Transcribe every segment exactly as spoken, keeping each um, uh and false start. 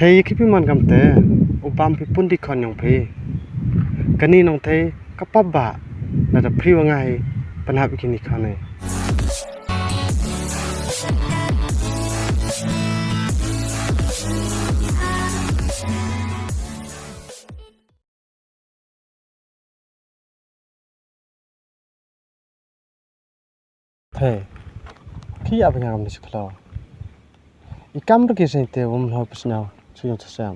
Hei, ïa ki phi man kam te, u bam phi pun dei khon ïong phi. Kani nong te, ka pap ba, lada phi wa nga hi, pynhap ïa kini khon hi. Hei, ki ïa phi ngam ni suklo. I kam ruh ki seng te um ho psnau, suyong sesam.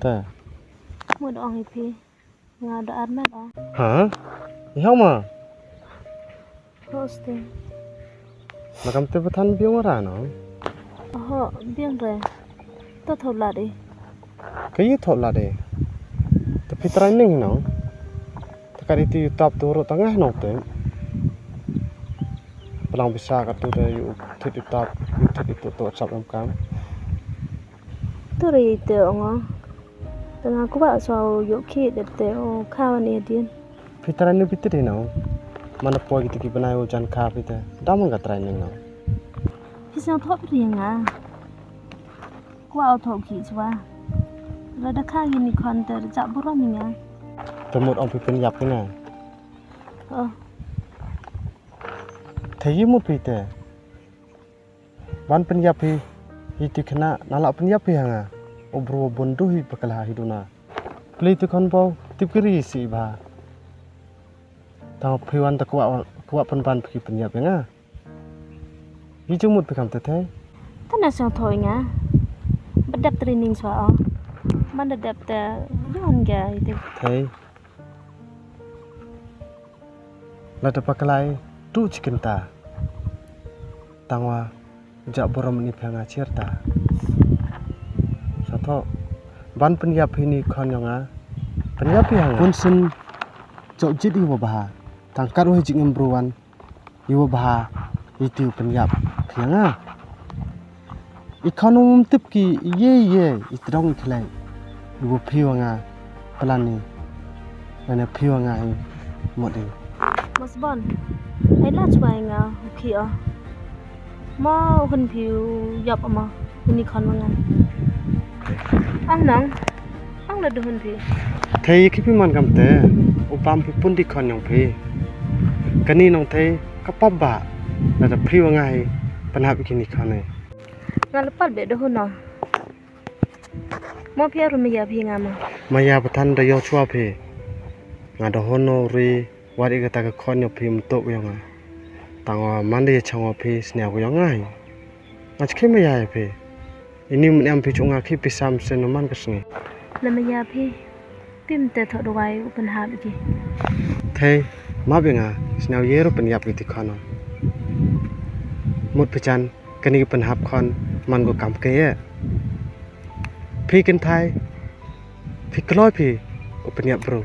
Te. Mut ong i phi, nga da ar met ong. Ha? I hau ma? Ho ste. Ma kam te pathan biang ra no? Ho, biang re. To thot lad i. Ka i thot lad i. Te phi training no? Te ka ri ti u tap tu ro tangah no te. Palang bisa ka tu te yu thit i tap, yu thit i tu tu sap em kam. Tu ri te ong. Te nga kwah sa u ïoh khih dep te u kha wan ïa dien. Phi training phi te dei nau. Mana poi kita ki bnai u jan kha phi te. Da man ka training nau. Phi sngewthuh phi ri nga. Kwah u thoh khih chwa. Lada kha ïa ini khon te rjah burom ïa nga. Te mut ong phi pynïap ïa nga. Oh. Te ïa mut phi te. Ban pynïap hi, hi ti khana, na la pynïap hi ha nga. U bru u bun du hi bakla hi duna. Pli ti khon bau, tip kiri si bha. Tang phi wan ta kwah, kwah pynban phi pynïap ïa nga. Hi jumut phi kam te thei. Tana song thoi nga. Ba dep training swa o. Man da dep te, yon ga hi te. Thei. Lada paklai tu chicken ta. Tangwa ja borom ni pha nga chiar ta. Sa tho ban pynïap hi ni khon yong nga. Pynïap hi ha nga. Pun sin jok jit hi wa bha. Tang kat wa hi jingim bruan. Hi wa bha hi ti u pynïap hi ha nga. I khon um tip ki ye ye i tdong i khlei. I wa phi wa nga plan ni. Nane phi wa nga i mot i. Mas bon. Ai la chwa nga u khi o. Ma u hun phi u yap ma. Uni khon wa nga. Ang nang. Ang la duhun phi. Thei ki phi man kam te. U bam phi pun di khon yong phi. Kani nong thei ka pap ba. Lada phi wa nga hi. Pynhap kini khon hi. Nga la pat be duhun no. Mo phi aru maya phi nga ma. Maya pathan da yo chwa phi. Nga da hono ri wat i kata ka khon yo phi mtok yo nga. Tang wa man da ya chang wa phi snya ko yo nga hi. Nga chke maya ya phi. Ini mun em phi chunga khi pisa msen no man ka sngi. Na maya phi. Pim te tho dawai u pynhap ki. Thei, ma bi nga, snya ye ru pynïap ki ti khon no. Mut pichan. Kani ki pynhap khon man ko kam ke ye. Phi kynthai. Phi kloi phi u pynïap bru.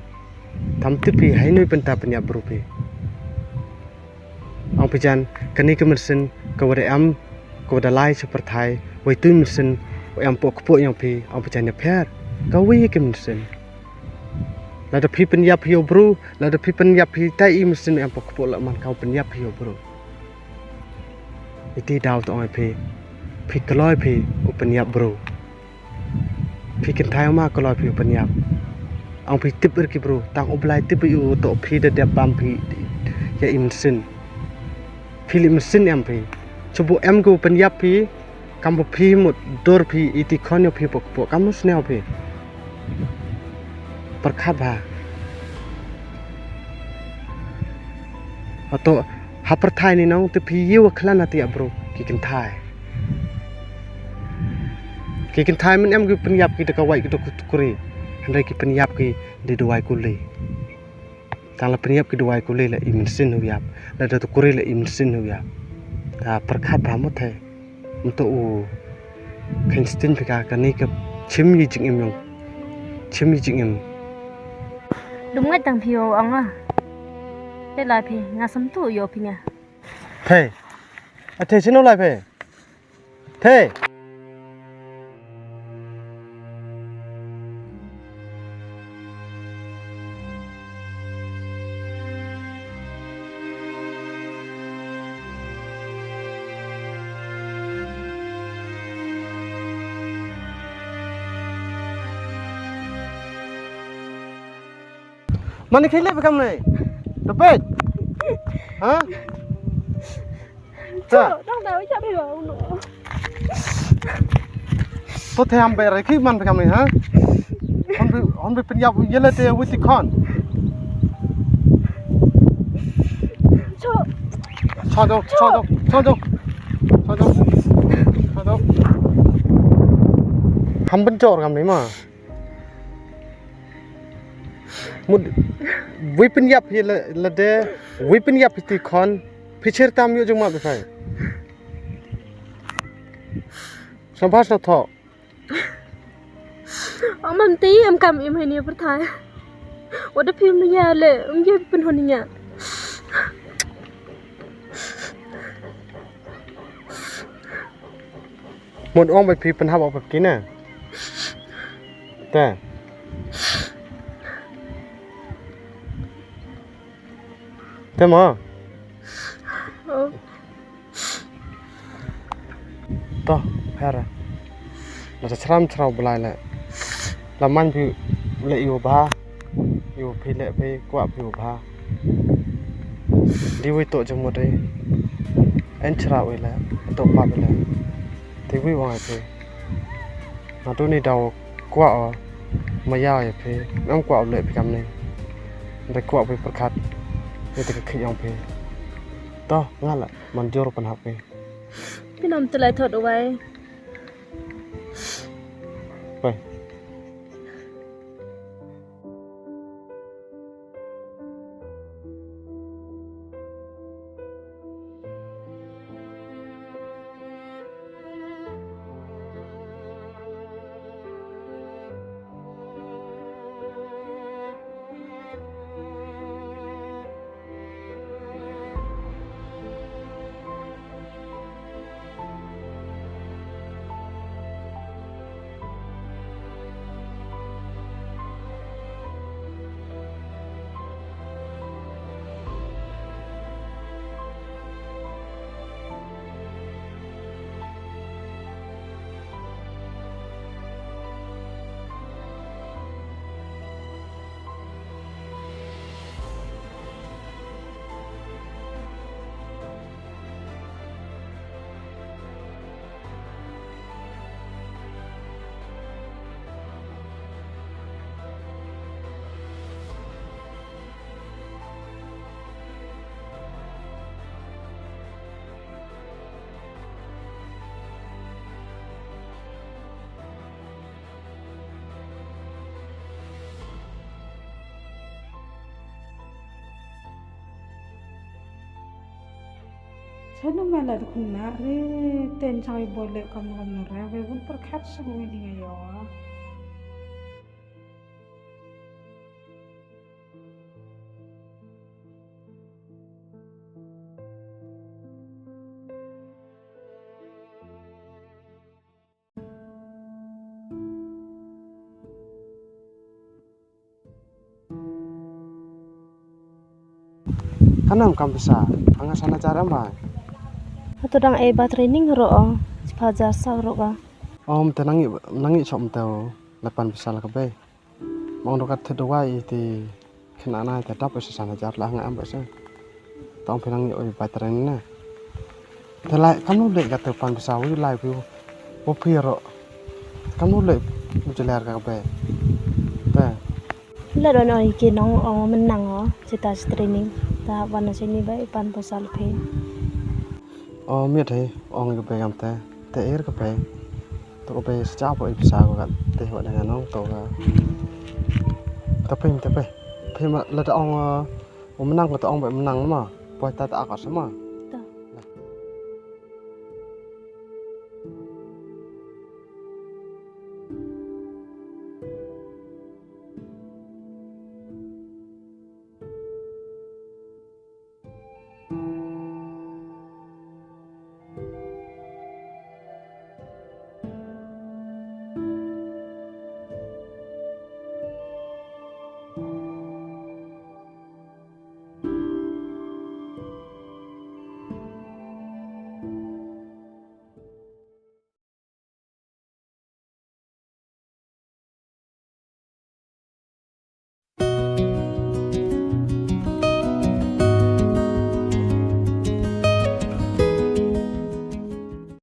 Tam tip phi hai nui pynta pynïap bru phi. Ong pichan kani ki mynsin ka wada em ka wada lai sa pyrthai wai tu mynsin u em po kpo yong phi ong pichan ya pher. Ka wai ki mynsin. Lada phi pynïap phi u bru lada phi pynïap phi tai i mynsin u em po kpo la man ka u pynïap phi u bru. Iti daw to ong phi. Phi kloi phi u pynïap bru. Phi kynthai ma kloi phi u pynïap. Ong phi tip er ki bru. Tang u blai tip u to phi da dep bam phi. Ya i mynsin. Phi li mynsin em phi. Chubu em ko pynïap phi. Kam ba phi mut dur phi iti khon yo phi pok pok kam snew phi. Pyrkhat bha. Ato ha pyrthai ni nong te phi ye wa khlan ati abru ki kynthai. Ki kynthai men em ki pynïap ki da ka wai ki da ku tukuri. Hynrei ki pynïap ki di duwai kuli. Tang la pynïap ki duwai kuli la i mynsin hu yap. La da tukuri la i mynsin hu yap. Ta pyrkhat bha mut hai. Mto u khein stin phi ka kani ka chim yi jingim yong. Chim yi jingim. Dum ngai tang phi yo ong a. Te lai phi nga sam tu yo phi nga. Thei. A thei sino lai phi. Thei. Mane khie leh phi kam ne. To peit. Ha? Sa. Dang da ucap ïa u no. To them beh re khie man phi kam ne ha. Hon bi hon bi pynïap ïa lade wit i khon. Cho. Cho dong, cho dong, cho dong. Cho dong. Cho dong. Ham pynjor kam ne ma. Mut wi pynïap hi la la de wi pynïap hi ti khon. Phi chir tam yu jong ma bi phai. Sam phas na tho. Amam ti am kam im hai ni pyrthai. Wa da phim ni ya le um ye pynhon ni ya. Mut ong ba phi pynhap ap ki ne. Te. Te mo. Oh. To, her. La ta chram chraw blai le. La man phi le yu bha. Yu phi le phi kwah phi yu bha. Di wi to jong mo dei. En chraw wi le. To pa wi le. Te wi wang ai phi. Nga tu ni daw kwah o. Ma yaw ïa phi. Ngam kwah o leh phi kam ni. Nda kwah phi pyrkhat. Ïa te ka khih ong phi. To, nga la man jor pynhap phi. Phi nam te lai thot wai. Bye. Chanu mala dukun na re ten chai bole kam kam na re we bun perkat semua ini ngayo. Kanam kam pisa, hanga sana cara mai. Hato dang e ba training ro o, sipa jar sa ro ka. Om te nangi nangi chom te o, lepan pisa la ka be. Mong dokat te dawai iti kena na te dap isi sana jar la nga am bese. Tong pinang yo oi bai training na. Te lai kam nu le ka te pan bisa wi lai wi wo pi ro. Kam nu le u jeler ka be. Te. Le don oi ki nong ong menang o sita training. Ta wan sini bai pan pasal phi. O miet hei ong ka be kam te. Te er ka be. To ka be sa po i bisa ko ka te wa dengan ong to ka. Te pim te pe. Pim la ta ong o menang ko ta ong be menang ma. Poi ta ta ka sama.